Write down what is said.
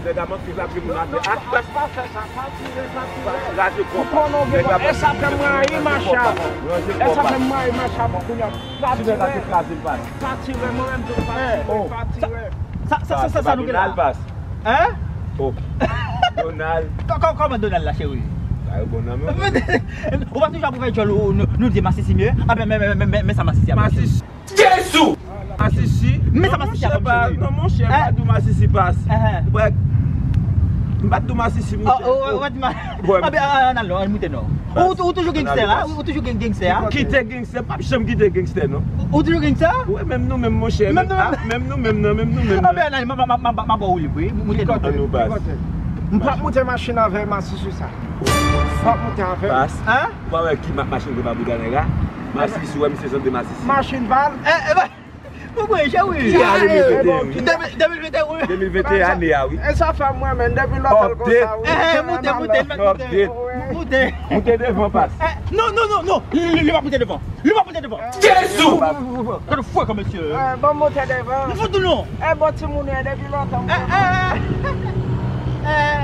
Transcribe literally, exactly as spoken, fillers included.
Nèg la manke raple moun atè. Ak pa pa fè sa, pa tire, pa tire. Kraze kò pa. Ou konnen ou gen kò. E sa fè m rayi Macha. E sa fè m rayi Macha pou kounye a. Pa tire. Pa tire, mwen menm tou pa tire, pa tire. Sa, sa, sa, sa, sa nou gen la? Donald pas. Hein? Oh. Donald. Kò-, kò-, kòman Donald la, cheri? Sa yo bon nan men. Ou pa toujou ap ouvè djòl ou, nou, nou di masisi mye? A ben, men, men, men, men, men sa masisi ap fè. Masisi. Jezi! Masisi. Men sa masisi ap fè, cheri. Non, monchè, pa di w masisi pas. Hein? Brèk. M pa di w masisi, monchè. Oh, oh, oh, oh, di ma-, a ben, ah, ah, non, non, moute non. Ou, ou toujou gangstè la? Ou toujou gang-, gangstè a? Kite gangstè. Gangstè, m p ap janm kite gangstè, non. Ou toujou gangstè? Wi, menm nou menm, monchè. Menm nou menm. Menm nou menm, non, menm nou menm. A ben, ann, m ap ba ou li, wi. Moute non. Ann nou baz. M p ap moute machin avè masisi sa. M p ap moute avè. Pas. Hein? Ou pa wè ki mak machin gen pa bouda nèg la? Masisi, wè misye sanble masisi. Machin pa l. Eh, eh, ben, ou mwen, cheri. Ki ane de mil venteyen, wi. De mil, de mil venteyen, wi. De mil venteyen, ane a, wi. E sa fè mwen menm depi lòt an konsa, wi. Eh, eh, moute, moute, moute. Moute. Moute devan, pas. Eh, non, non, non, non. Li, li, li pa moute devan. Li pa moute devan. Jezi! Gade fou kòm mesye. Eh, bon, moute devan. M fout ou non. Eh, bon, timoun, depi lòt an. Eh, eh, eh. Eh.